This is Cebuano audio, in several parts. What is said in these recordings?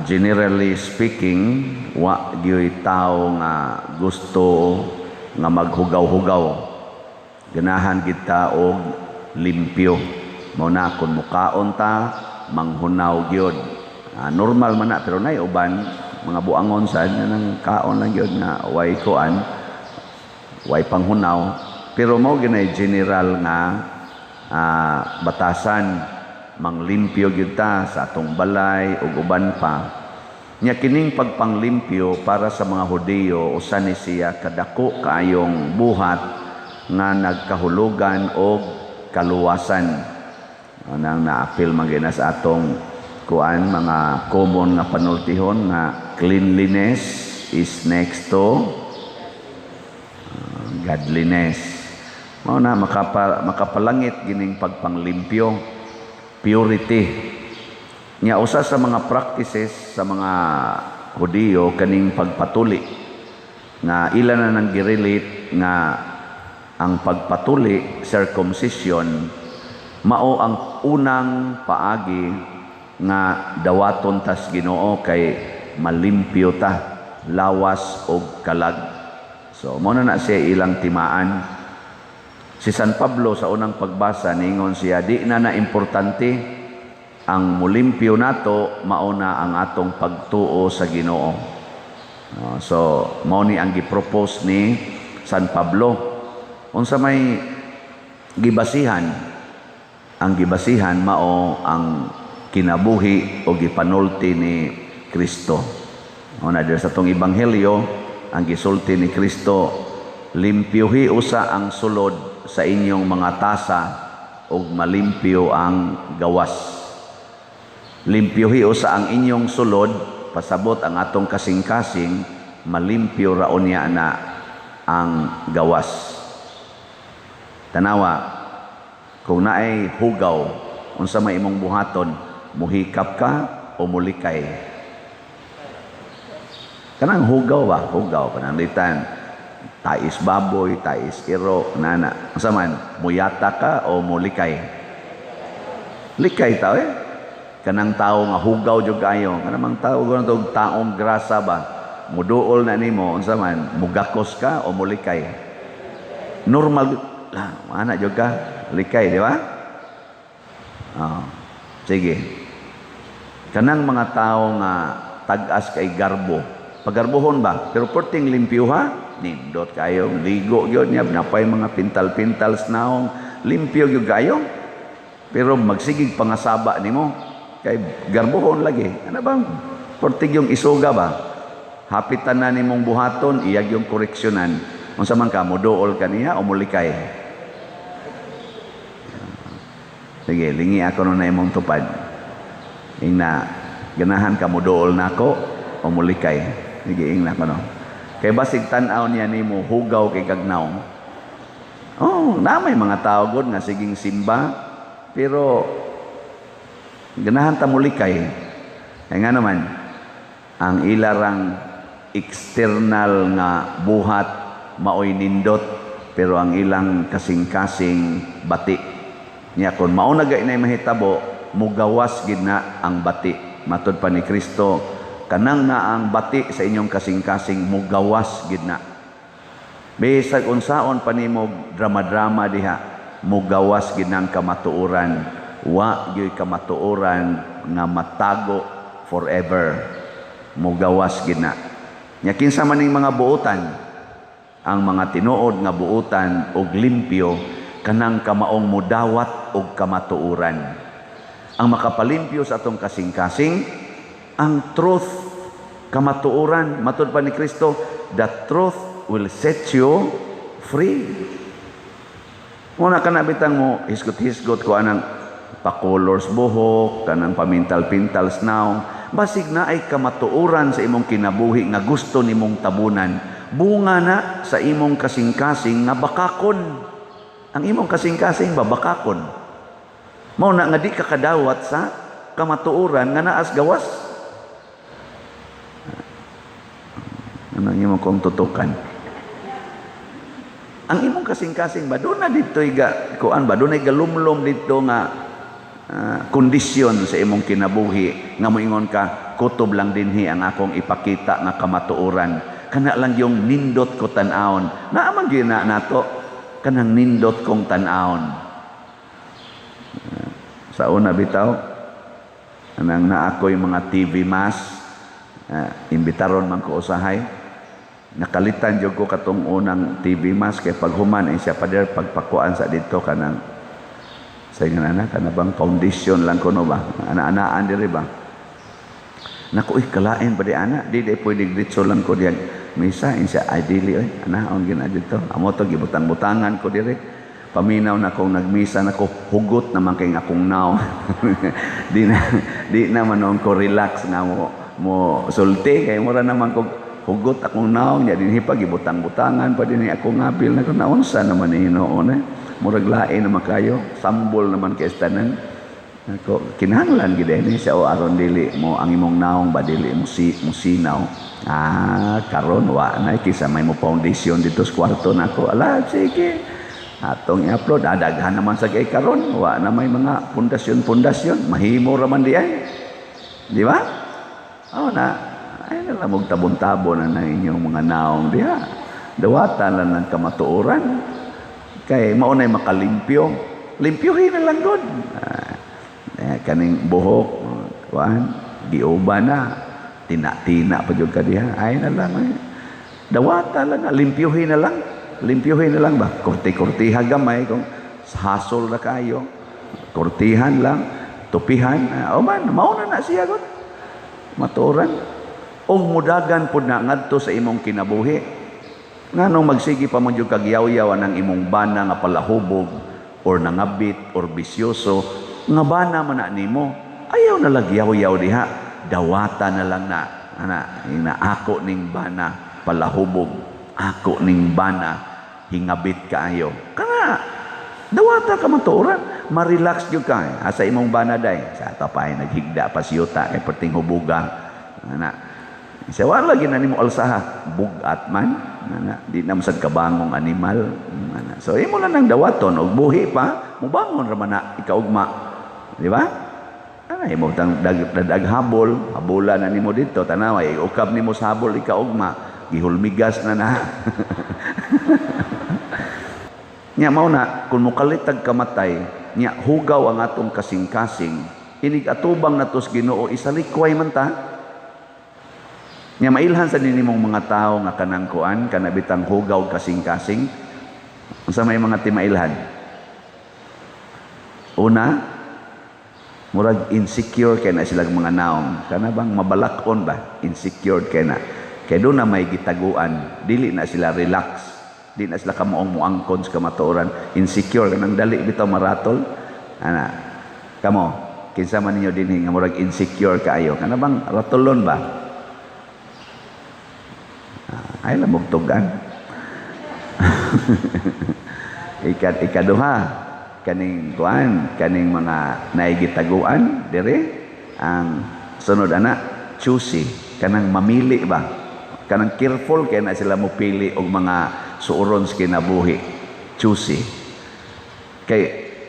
Generally speaking, wa gyoy tao nga gusto nga maghugaw-hugaw. Ganahan kita og limpyo. Mao na kung mukaon ta, manghunaw gyud. Normal man na, pero nay uban mga buangon sad nga nang kaon lang gyud nga way kuan, way panghunaw. Pero mao ginay general nga batasan, manglimpyo gyud ta sa atong balay ug uban pa. Nya kining pagpanglimpyo, para sa mga Hudiyo, usa ni siya kadako kaayong buhat nga nagkahulugan og kaluwasan. Nang naapil man gyud na sa atong kuan, mga common nga panultihon nga cleanliness is next to godliness. Mao na makapalangit gining pagpanglimpyo, purity. Nya usa sa mga practices sa mga Hudiyo kaning pagpatuli nga ila na nang girelate nga ang pagpatuli, circumcision, mao ang unang paagi nga dawaton tas Ginoo kay malimpyo ta lawas og kalag. So mao na na siya ilang timaan. Si San Pablo, sa unang pagbasa, ningon siya, di na na importante ang mulimpyo nato, mao na ang atong pagtuo sa Ginoo. So mao ni ang gipropose ni San Pablo. Unsa may gibasihan? Ang gibasihan mao ang kinabuhi o gipanulti ni Kristo. Una diri sa atong ebanghelyo, ang gisulti ni Kristo, "Limpyuhi usa ang sulod sa inyong mga tasa ug malimpyo ang gawas." Limpyuhi usa ang inyong sulod, pasabot ang atong kasing-kasing, malimpyo ra unya na ang gawas. Tanawa, kung naay hugaw, unsa may imong buhaton? Muhikap ka o mulikay? Kanang hugaw ba? Hugaw, pananglitan. Tais baboy, tais iro, nana. Unsa man, muyata ka o mulikay? Likay ta eh. Kanang tao nga hugaw jud kayo, kanang mga tao ganun og taong grasa ba? Muduol na nimo, unsa man, mugakos ka o mulikay? Normal lah, ana jud ka, likay, di ba? Oh, sige. Kanang mga tao nga tag-as kay garbo, pagarbohon ba? Pero perting limpyo ha, nindot kayo, ligo gyud niya, napay mga pintal-pintal sa naong, limpyo gyud kayo. Pero magsigig pangasaba nimo, kay garbohon lagi. Ano bang pertig yung isuga ba? Hapitan na nimong buhaton, iyag yung koreksyonan. Unsa man ka, moduol ka niya o mulikay? Sige, lingi ako nun na imong tupad. Ingna, ganahan ka moduol nako o mulikay? Sige, ingna ko no. Kay basig tan-aw niya nimo hugaw kay kagnaw. Oh, na may mga tao gud nga siging simba pero ganahan ta mulikay. Kay nga naman ang ilarang external nga buhat maoy nindot, pero ang ilang kasing-kasing bati. Nya kon mao na gay mahitabo, mugawas gid na ang bati. Matud pa ni Kristo, kanang na ang bati sa inyong kasing-kasing, mugawas gid na. Bisag unsaon pa nimo drama-drama diha, mugawas gid ang kamatuoran. Wa gyud kamatuoran nga matago forever. Mugawas gid na. Nya kinsa man ning mga buotan? Ang mga tinuod nga buotan og limpyo, kanang kamaong mudawat og kamatuoran. Ang makapalimpyo sa atong kasing-kasing, ang truth, kamatuoran. Matud pa ni Kristo, "The truth will set you free." Muna ka na bitang mo hisgot-hisgot ko anang pa-colors buhok, kanang pamintal-pintals now. Basig na ay kamatuoran sa imong kinabuhi nga gusto nimong tabunan. Bunga na sa imong kasing-kasing nga bakakon. Ang imong kasing-kasing ba bakakon? Mao na nga di ka kadawat sa kamatuoran nga naas gawas. Ano ang imong kong tutukan? Ang imong kasing-kasing ba doon na dito ga kuan ba doon ay galumlum dito nga kondisyon sa imong kinabuhi nga moingon ka Kutob lang dinhi ang akong ipakita nga kamatuoran. Kana lang yung nindot ko tan-awon. Naa man gyud na nato kanang nindot kong tan-awon. Sa una bitaw, anang naa ko'y mga TV mass, imbitaron man ko usahay. Nakalitan jud ko katong unang TV mass kay paghuman ay siya, "Pader, pagpakuan sa dito kanang sa nga na kana bang foundation lang kuno ba, ana-anaan diri ba." Naku, eh, kalain ba di ana, di di pwede diretso lang ko diyan misa. Siya ay dili oy, anaon gina dito amo to, gibutang-butangan ko diri. Paminaw na kong nagmisa na ko, hugot naman kay akong naong. Di na man noon ko relax nga mo mo sulti kay mura naman ko hugot akong naong nya dinhi pa gibutang-butangan pa dinhi akong ngabil na ko, naunsa naman ni Hinuon eh. Murag lain naman kayo, sambol naman kay tanan. Ako kinahanglan gid ni siya o aron dili mo ang imong naong ba, dili mo si musinaw. Ah, karon wa na kisa may mo foundation dito sa kwarto nako. Ala, sige. Atong i-upload, ah, daghan naman sa kay karon, wa na may mga pundasyon-pundasyon, mahimo ra man di ay. Di ba? Oh na, ay na lang tabon-tabon na na inyong mga naong diha. Dawatan lang ng kamatuoran. Kay mao na'y makalimpyo. Limpyohin na lang gud. Ah, eh, kaning buhok, kuan, giuba na. Tina-tina pa jud ka diha. Ay na lang eh. Dawata lang na, limpyohin na lang. Limpyohin na lang ba? Kurti-kurtiha gamay kung hasol na kayo. Kurtihan lang, tupihan. Ah, o man, mao na na siya gud. Matuoran. Og mudagan pud na ngadto sa imong kinabuhi. Nganong magsige pa man jud kag yaw-yaw ang imong bana nga palahubog or nangabit or bisyoso, nga bana man na nimo, ayaw na lang yaw-yaw diha. Dawata na lang na, ana, ina ako ning bana palahubog, ako ning bana hingabit kaayo. Kana dawata ka matuoran, ma-relax gyud ka. Asa imong bana day? Sa tapay naghigda pa siyuta kay perting hubuga. Ana. Sa wala lagi na nimo alsaha, bugat man, ana, di na masad kabangong animal. Ana. So imo lang nang dawaton og buhi pa, mubangon ra man na ikaugma. Di ba? Ana imo tang dag, dag habol, habola na nimo dito, tanawa ukab nimo sa habol ikaugma, gihulmigas na na. Nya mao na kung mokalitag kamatay, nya hugaw ang atong kasing-kasing, inig atubang natos Ginoo, isalikway man ta. Nya mailhan sa nimong mga tao nga kanang kuan, kana bitang hugaw kasing-kasing. Unsa may mga timailhan? Una, murag insecure kay na silang mga naong. Kana bang mabalakon ba? Insecure kay na. Kay doon na may gitaguan, dili na sila relax. Di na sila kamuong muangkon sa kamatuoran. Insecure kanang dali bitaw maratol. Ana, kamo, kinsa man ninyo dinhi nga murag insecure kaayo? Kana bang ratolon ba? Ah, ay lamog tugan. Ikaduha, kaning kuan, kaning mga naigitaguan dire ang sunod ana, choosy, kanang mamili ba? Kanang careful kay na sila mopili og mga suuron sa kinabuhi. Choosy. Kay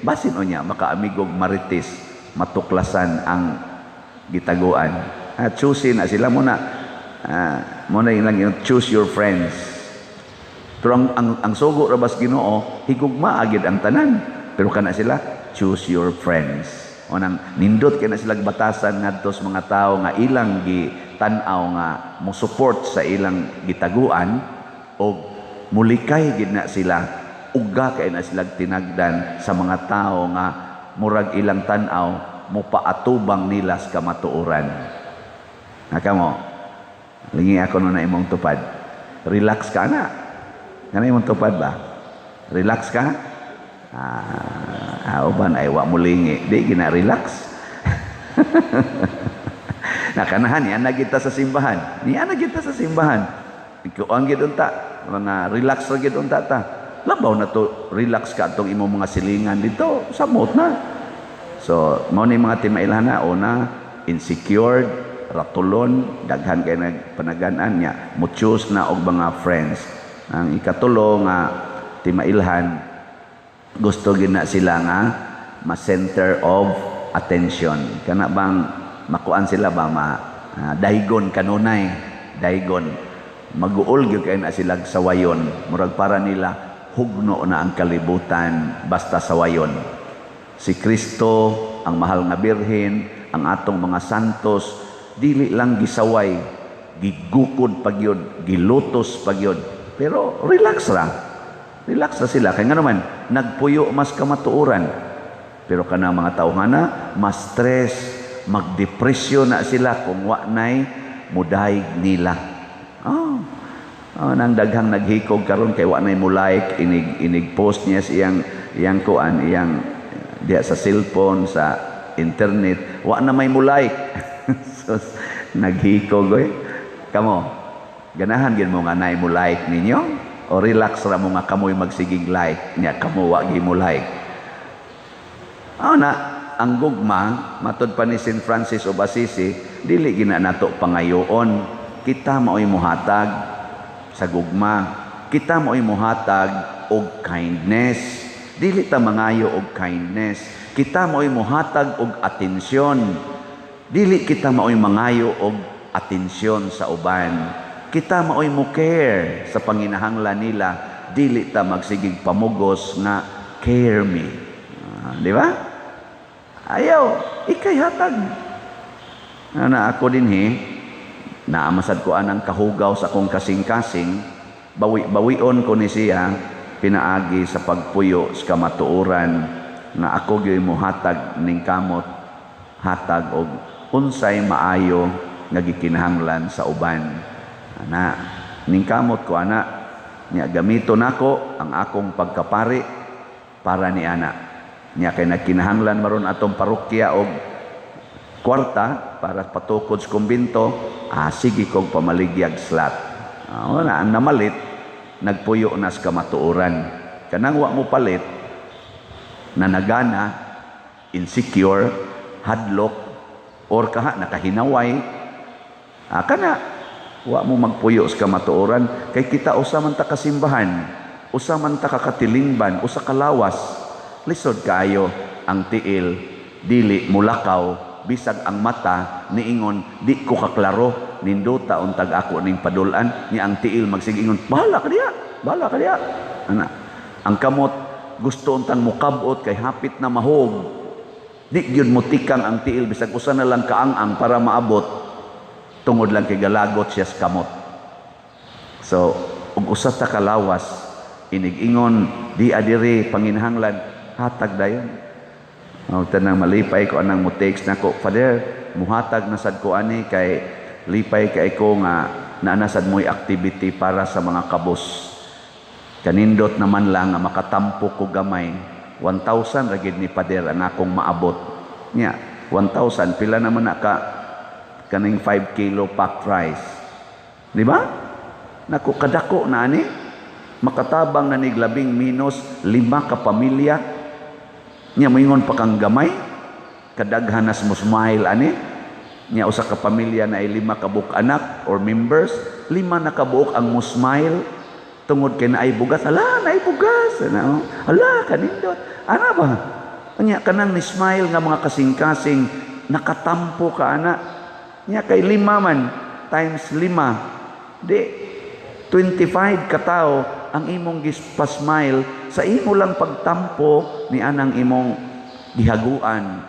basin unya makaamigog marites, matuklasan ang gitaguan. Ah, choosy na sila muna. Ah, muna lang yung choose your friends. Pero ang sugo ra bas Ginoo, higugma agid ang tanan. Pero kana sila, choose your friends. O nang nindot kay na sila batasan ngadto sa mga tawo nga ilang gitan-aw nga mo support sa ilang gitaguan o mulikay gid na sila, uga kay na sila tinagdan sa mga tawo nga murag ilang tan-aw mopaatubang nila sa kamatuoran. Nakamo, lingi ako no na imong tupad. Relax ka na. Kana imong tupad ba? Relax ka? Ah, uban ay wa mo lingi. Di gina relax. Nakanahan niya na kita sa simbahan. Niya na kita sa simbahan. Ikaw ang gid unta, mga relax ra gid unta ta. Labaw na to relax ka atong imong mga silingan dito, samot na. So, mao ni mga timailhan na una, insecure, ratulon, daghan kay nagpanagan-an niya, mo choose na og mga friends. Ang ikatulo nga timailhan, gusto gid na sila nga ma-center of attention. Kana bang makuan sila ba ma daygon kanunay, daygon. Maguol gyud kay na sila sawayon, murag para nila hugno na ang kalibutan basta sawayon. Si Kristo, ang mahal nga Birhen, ang atong mga santos, dili lang gisaway, gigukod pagyod, gilutos pagyod. Pero relax ra. Relax ra sila. Kaya nga naman, nagpuyo mas kamatuoran. Pero kana mga tawhana, mas stress, magdepresyon na sila kung wa nay mudayeg nila. Oh, nang daghang naghikog karon kay wa nay mo like inig inig post niya sa iyang iyang kuan, iyang diha sa cellphone, sa internet, wa na may mo like. So, naghikog oy. Kamo, ganahan gid mo nga nay mo like ninyo o relax ra mo nga kamoy magsigig like nya kamo wa gi mo like? Oh, na ang gugma, matud pa ni Saint Francis of Assisi, dili gina nato pangayoon. Kita maoy muhatag sa gugma. Kita maoy muhatag og kindness. Dili ta mangayo og kindness. Kita maoy muhatag og atensyon. Dili kita maoy mangayo og atensyon sa uban. Kita maoy mo care sa panginahanglan nila. Dili ta magsigig pamugos nga "Care me." Di ba? Ayaw, ikay hatag. Na ako din he, naamasad ko anang kahugaw sa akong kasing-kasing, bawi-bawion ko ni siya, pinaagi sa pagpuyo sa kamatuoran nga ako gyud mohatag ning kamot, hatag og unsay maayo nga gikinahanglan sa uban. Ana, ning kamot ko ana, nya gamito nako ang akong pagkapari para ni ana. Nya kay nagkinahanglan maron atong parokya og kwarta para patukod sa kumbento, sige kog pamaligyag slot. Na ang namalit nagpuyo na sa kamatuoran. Kanang wa mo palit na nagana, insecure, hadlok, or kaha nakahinaway, kana wa mo magpuyo sa kamatuoran kay kita usa man ta kasimbahan, usa man ta kakatilingban, usa ka lawas. Lisod kaayo ang tiil dili mulakaw bisag ang mata niingon, "Di ko kaklaro, nindota untag ako ning padul-an," ni ang tiil magsigingon, "Bahala ka diya, bahala ka diya." Ana, ang kamot gusto untang mukabot kay hapit na mahog, di gyud mo tikang ang tiil bisag usa na lang kaang-ang para maabot, tungod lang kay galagot siya sa kamot. So ug usa ta kalawas, inig-ingon di adiri panginahanglan, hatag dayon. O, tanang malipay ko anang mo text nako, "Father, muhatag na sad ko ani kay lipay kay ko nga naanasad mo'y activity para sa mga kabos. Kanindot naman lang nga makatampo ko gamay. 1,000 ra gid ni Father ang akong maabot." Nya, 1,000 pila naman na ka kaning 5 kilo packed rice. Di ba? Naku, kadako na ani. Makatabang na nig labing minus lima ka pamilya. Nya moingon pa kang gamay, kadaghan nas mo smile ani. Nya usa ka pamilya na ay lima ka buok anak or members, lima na ka buok ang mo smile tungod kay naay bugas. Ala, naay bugas. Ano? Ala, kanindot. Ana ba? Nya kanang ni smile nga mga kasing-kasing, nakatampo ka ana. Nya kay lima man times 5, di 25 katao ang imong gispa-smile sa imo lang pagtampo ni anang imong gihaguan.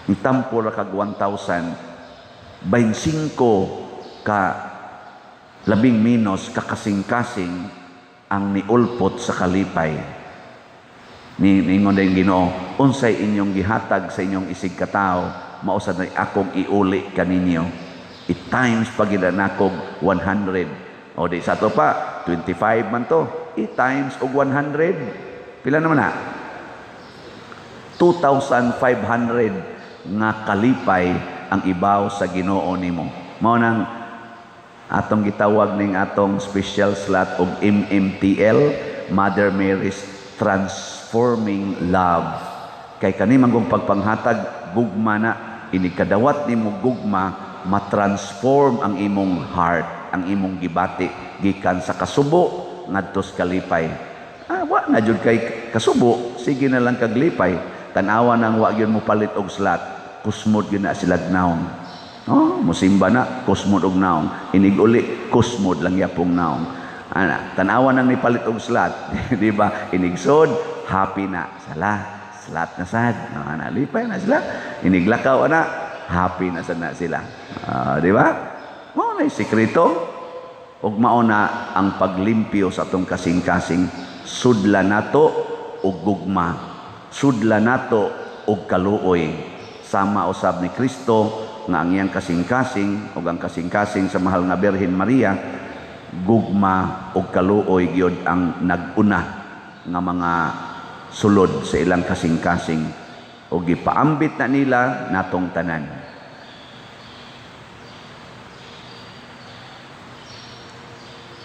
Ni tampo ra kag 1,000, 25 ka labing minus kakasing-kasing ang niulpot sa kalipay. Ni ningon din Ginoo, "Unsay inyong gihatag sa inyong isig katawo, mao sad na akong iuli kaninyo." I-times pa gid nakog 100. O di sa to pa, 25 man to. I-times og 100. Pila naman na? 2,500 nga kalipay ang ibaw sa Ginoo nimo. Mao nang atong gitawag ning atong special slot og MMTL, Mother Mary's Transforming Love. Kay kani manggong pagpanghatag gugma na, inig kadawat nimo gugma, ma-transform ang imong heart, ang imong gibati gikan sa kasubo ngadto sa kalipay. Wa na jud kay kasubo, sige na lang kaglipay. Tan-awa nang wa gyud mo palit og slot, kusmod gyud na sila naong. Oh, musimba na, kusmod og naong. Inig uli, kusmod lang yapong naong. Ana, tanawa nang nipalit og slot, di ba? Inigsod, happy na. Sala, slot na sad. No, ana, lipay na sila. Iniglakaw ana, happy na sad na sila. Di ba? Mao na sikreto. Ug mao na ang paglimpyo sa atong kasing-kasing, sudla nato og gugma, sudla nato og kaluoy, sama usab ni Kristo nga ang iyang kasing-kasing ug ang kasing-kasing sa mahal nga Birhen Maria, gugma ug kaluoy gyud ang nag-una nga mga sulod sa ilang kasing-kasing ug gipaambit na nila natong tanan.